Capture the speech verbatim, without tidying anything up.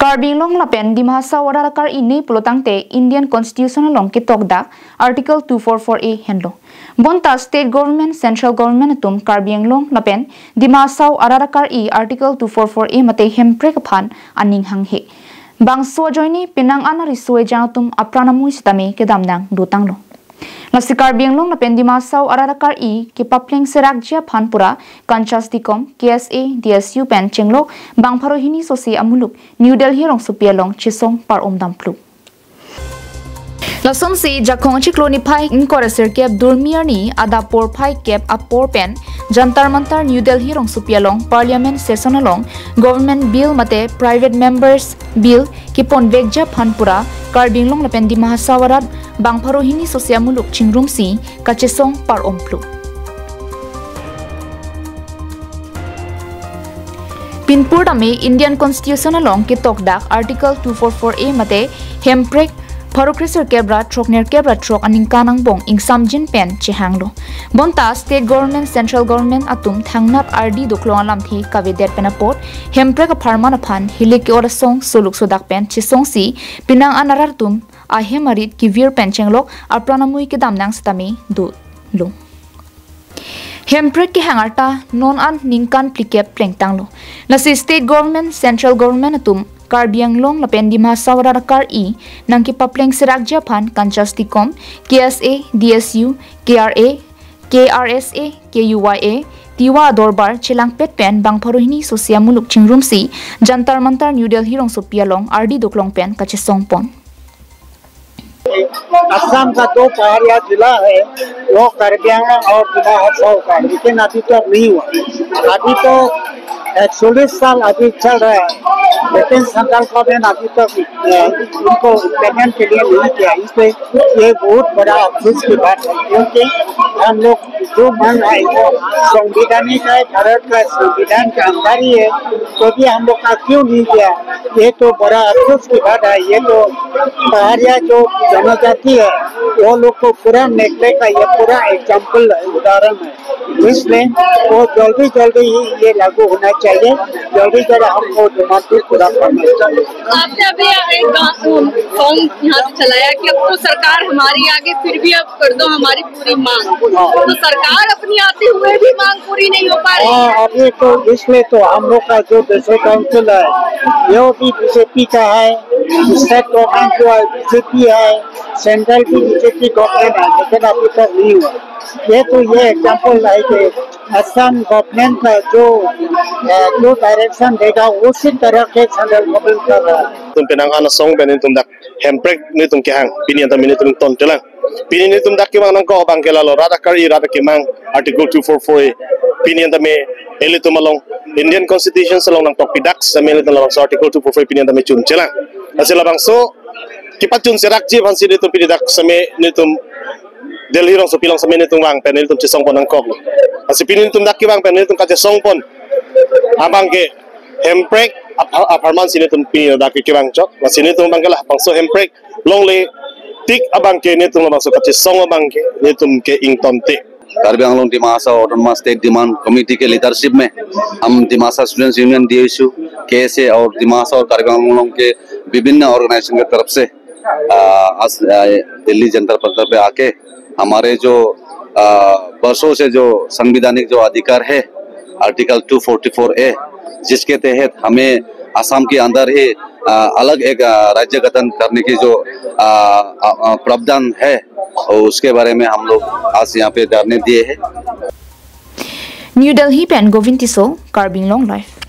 Karbi Anglong lapen Dima Hasao arat akar-i ne pulotangte Indian Constitution along ketokdak Article two four four A henlo. Bonta State Government, Central Government atum Karbi Anglong lapen Dima Hasao arat akar-i Article two four four A mate Hemprek aphan aning hanghe. Bangso ajoine penang an ariso ejang atum apran amui sitame kedamnang dotanglo. Lasi Karbi Anglong lapen Dima Hasao arat akar-i kepapleng serakji aphan pura Kanchas Dikom, K S A, D S U pen chenglok bang pharo hini sose amuluk New Delhi rongsopi along chesong par-om dampluk. Lasonsi Jakhong achiklo niphai ingkoi ra sirkep Durmi arni adap porphai kep apor pen Jantar Mantar New Delhi rongsopi along Parliament session along Government Bill mate Private Members Bill keponvekji aphan pura Karbi Anglong lapen Dima Hasao arat bang pharo hini sose amuluk chingrumsi kachesong par-om pluk. Pinpur tame Indian Constitution along ketokdak Article two four four A mate Hemprek pharo kre sirkep ra throknerkep ra throk aningkan angbong ingsamjin pen chehanglo. Bonta State Government, Central Government atum thangnat ardi doklong alamthe kavedet pen apot Hemprek apharman aphan hilik ke-ot asong soluk sodak pen chesongsi penang an arat atum ahem arit kevir pen chenglok apran amui kedamnang sitame dolo. Hemprek kehang arta non an ningkan phlikep plengtanglo. Lasi State Government, Central Government atum Karbi Anglong lapen Dima Hasao arat akar-i nangkepapleng serakji aphan Kanchas Dikom, K S A, D S U, K R A, K R S A, K U Y A, Tiwa adorbar chelangpet pen bang pharo hini sose amuluk chingrumsi Jantar Mantar New Delhi rongsopi along ardi doklong pen kachesong pon. Assam का दो पहाड़िया जिला है, वो कार्बी आंगलोंग और दिमा हासाओ का, लेकिन अभी तक नहीं हुआ। अभी तो अ, चालीस साल अभी चल रहा है, लेकिन सेंट्रल गवर्नमेंट अभी तक अ, उनको इम्प्लीमेंट के लिए नहीं किया। इसलिए ये बहुत बड़ा अफसोस की बात है, क्योंकि हम लोग जो मांग है वो संवैधानिक है, भारत का संविधान के अंदर ही है, तो भी हम लोग का क्यों नहीं किया? ये तो बड़ा अफसोस की बात है। ये तो पहाड़िया जो जनजाति है, वो लोग को पूरा नेगलेक्ट का ये पूरा एग्जाम्पल है, उदाहरण है। इसलिए वो जल्दी जल्दी ही ये लागू होना चाहिए, जल्दी जल्दी हमको डिमांड भी पूरा करना चाहिए। आपने अभी एक गा- अम, सॉन्ग यहाँ से चलाया कि अब तो सरकार हमारी आगे, फिर भी अब कर दो हमारी पूरी मांग। तो सरकार अपनी आते हुए भी मांग पूरी नहीं हो पा रही। हाँ, अभी तो इसलिए तो हम लोग का जो डिस्ट्रिक्ट काउंसिल है, ये भी बीजेपी का है, स्टेट गवर्नमेंट जो है बीजेपी है, सेंट्रल भी बीजेपी गवर्नमेंट है, लेकिन अभी तक नहीं हुआ। ये तो ये एग्जाम्पल है कि असम गवर्नमेंट का जो अ, जो डायरेक्शन देगा, उसी तरह के सेंट्रल गवर्नमेंट कर रहा है। Tum penang an asong pen nelitum dak Hemprek nelitum kehang, pini anta nelitum ton chelang. Pini nelitum dak kevang nangkok abang ke lalo rat akar-i rat akemang, Article two four four A. Pini anta me ilitum along Indian Constitution along nangtokpi dak same nelitum labangso Article two four four A pini anta me chun chelang. Lasi labangso kepachun serakji aphansi nelitum pini dak same nelitum Delhi rongsopi along same nelitum vang pen nelitum chesong pon nangkoklo. Lasi pini nelitum dak kevang pen nelitum kachesong pon abang ke Hemprek apha- apharman si nelitum pini dak kevang chok. Lasi nelitum abang ke labangso Hemprek longle tik abang ke nelitum labangso kachesong abang ke nelitum ke ingtonte. Karbi आंगलोंग Dima Hasao autonomous state demand committee के लीडरशिप में हम Dimasa students union, DSU, KSA और दिमा हासाओ और कार्बी आंगलोंग के विभिन्न ऑर्गेनाइजेशन की तरफ से, आ, आज, आ, दिल्ली जंतर मंतर पे आके हमारे जो, आ, बरसों से जो संवैधानिक जो अधिकार है, आर्टिकल टू फ़ोर्टी फ़ोर ए, जिसके तहत हमें असम के अंदर ही, आ, अलग एक, आ, राज्य गठन करने की जो, आ, आ, आ, प्रावधान है, और उसके बारे में हम लोग आज यहाँ पे धरने दिए हैं। New Delhi pen Govind Tisso, Karbi Anglong Live.